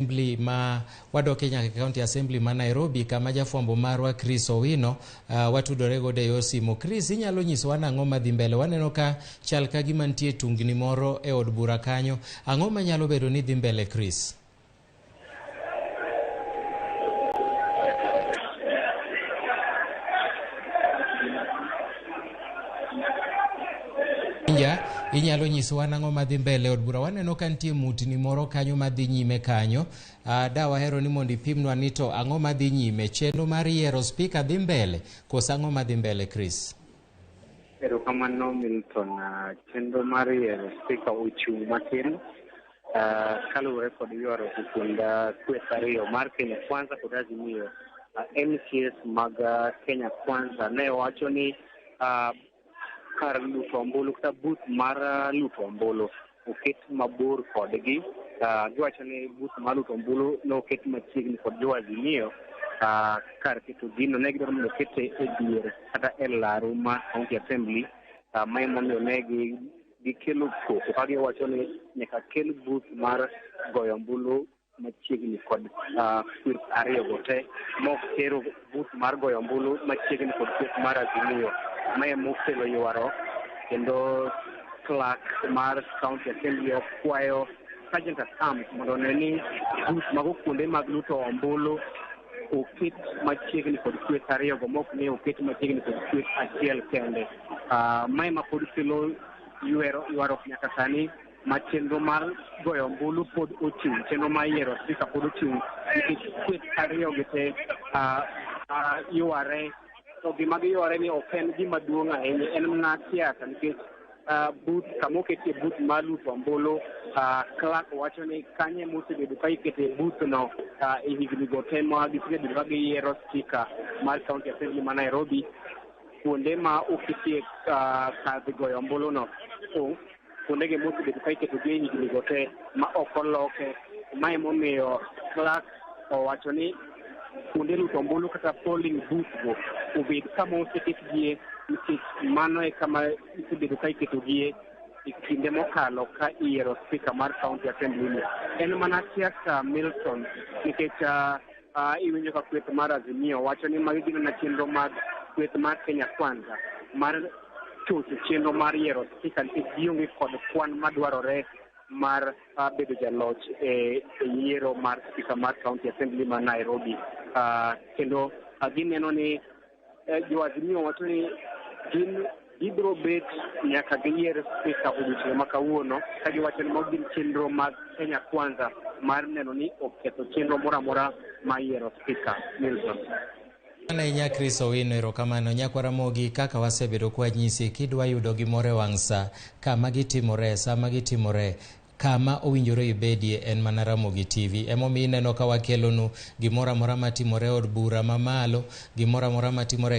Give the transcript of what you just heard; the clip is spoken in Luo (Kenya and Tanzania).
Assembly ma wadoke nyaka e County Assembly ma Nairobi kama jafwambo marwa Chris Owino watudore godo e yor simu. Chris, inyalo nyisowa nang'o madhi mbele? Waneno ka chal ka gima nitie tungni moro e od bura kanyo. Ang'o manyalo bedo ni dhi mbele Chris? Inja, inyalo nyisowa nang'o madhi mbele e od bura? Waneno ka nitie mutni moro kanyo madhi nyime kanyo. Da wahero ni mondo ipimnwa ni to ang'o madhi nyime? Chenro mar yiero spika dhi mbele koso ang'o madhi mbele Chris? Erokamano Milton. Chenro mar yiero spika ochung' matin kaluwore kod ywaruok e kind kweth ariyo mar Kenya Kwanza kod Azimio. MCAs mag Kenya Kwanza ne wacho ni kar luto ombulu kata booth mar luto ombulu oket mabor kodgi. Giwacho ni booth mar luto ombulu ne oket machiegni kod jo Azimio. Kar keto gino ne gidwaro mondo okete e dier kata e laru mar County Assembly. Ma emomiyo ne gikelo koko ka giwacho ni nyaka kel booth mar goyo ombulu machiegni kod kweth ariyo go te mok tero booth mar goyo ombulu machiegni kod kweth mar Azimio. Mae mokelo ywaruok kendo clerk mar County Assembly okwayo Sergeant at Arms mondo one ni booth mago kuonde mag luto ombulu oket machiegni kod kweth ariyo go mok ni oket machiegni kod kweth achiel kende. Mae ma pod kelo ywaruok nyaka sani ma chenro mar goyo ombulu pod ochung', chenro mar yiero spika pod ochung' nikech kweth ariyo gi te yware. To gima giyware ni ok en gima duong' ahinya, en mana siasa nikech booth kama oketie booth mar luto ombulu, clerk wacho ni kanyo ema osebedo ka ikete booth no e higni go te ma gisebedo ka giyiero spika mar County Assembly ma Nairobi. Kuonde ma oketie kar dhi goyo ombulu no, kuondego ema osebedo ka iketogi e higni go te ma ok oloke. Ma emomiyo clerk owacho ni kuonde luto ombulu kata polling booth go obed kama oseketgie nikech mano e kama isebedo ka iketogie e kinde mokalo ka iyiero spika mar County Assembly ni. En mana siasa Milton nikech iwinjo ka kweth mar Azimio wacho ni magi gin mana chenro mag kweth mar Kenya Kwanza mar chocho chenro mar yiero spika nikech gionge kod kwan madwarore mar bedo jaloch e yiero mar spika mar County Assembly ma Nairobi. Kendo gineno ni jo Azimio wacho ni gin gibiro bet nyaka giyier spika odiochieng' ma kawuono ka giwacho ni mago gin chenro mag Kenya Kwanza mar neno ni oketho chenro moro amora mar yiero spika. Milton. Ahinya Chris Owino, erokamano. Nyakwa Ramogi, kaka wasebedo kwa nyisi, kidwa yudo gimoro e wang' sa, kama gitimore, sama gitimore, kama owinjore ibedie en mana Ramogi TV. Emomiyo ineno ka wakelonu gimoro amora matimore e od bura mamalo, gimoro amora matimore.